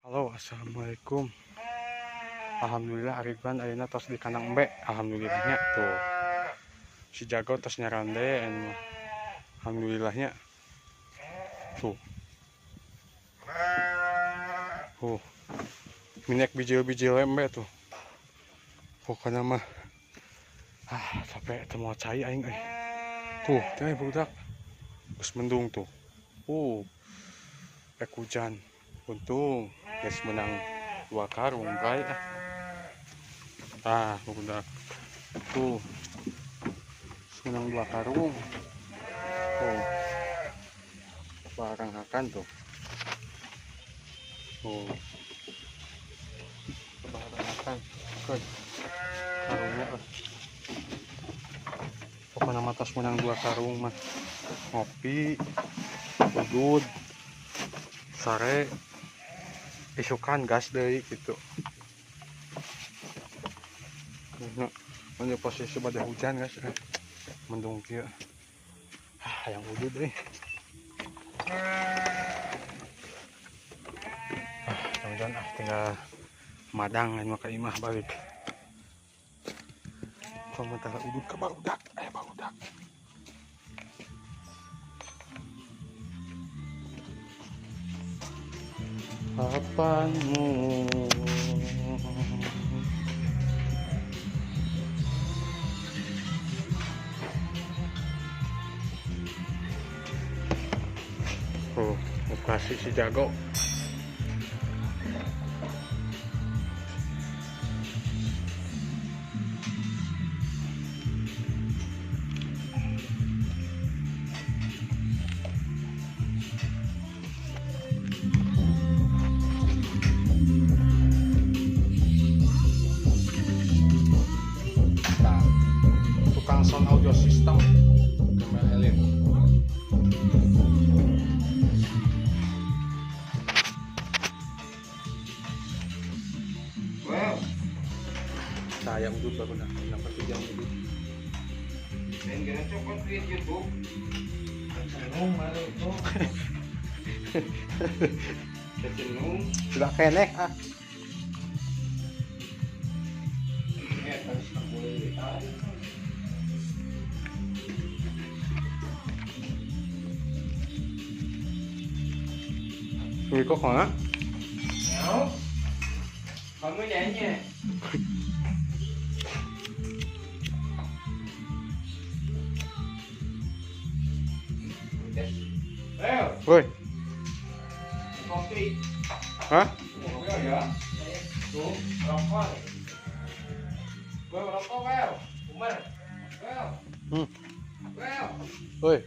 Halo, assalamualaikum. Alhamdulillah Aridwan ayeuna tos di kandang embe. Alhamdulillahnya tuh. Si jago tos nyarande anu. Alhamdulillahnya. Tuh. Minyak bijil-bijil embe tuh. Pokoknya mah capek teu moal cai aing euy. Tuh, teh budak. Geus mendung tuh. Rek hujan. Untung geus menang 2 karung bae ah. Tah, budak. Tuh. Geus menang 2 karung. Tuh. Barang hakan tuh. Tuh. Barang hakan. Keun. Karungnya ah. Pokoknya mah tos menang 2 karung mah. Ngopi, udud, sare, isukan gas deui gitu. Nah, ini posisi pada hujan guys, mendung kieu. Yang udud euy. Jangan-jangan tinggal madang anu ka imah balik. Sementara udud ka barudak, barudak. Harapanmu. Oh, operasi si jago. Tukang sound audio system Kemal Elin. Wow. Saya udut baru nak dapat 3 udut. Main kena cokot di YouTube. Cenung malu itu. Cenung. Sudah kenek ah. Ya, harus tak boleh ditarik. Người có khỏe. Không có nhảy nha. Oi. Kopi. Hah? Tuh, rokok. Gue rokok, Wel. Umar. Wel. Wel. Oi.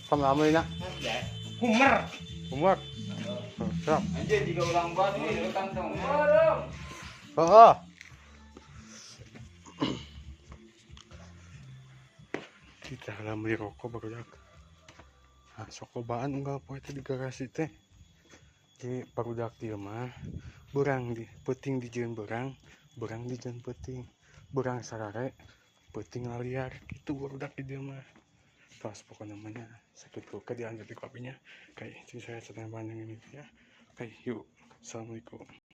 Không làm đi nè. Hummer. Hummer. Siap. Anjir juga ulang banget nih kantong. Hummer. Heeh. Kita lah beli rokok barudak. Nah, sokobaan unggal poe teh di garasi teh. Jadi barudak dieu mah beurang di peuting dijieun beurang, beurang dijieun peuting. Beurang sarare, peuting laliar kitu barudak di dieu mah. Pas pokoknya namanya sakit luka dilanjut di kopinya. Kayak saya sedang banding ini ya. Oke, yuk. Assalamualaikum.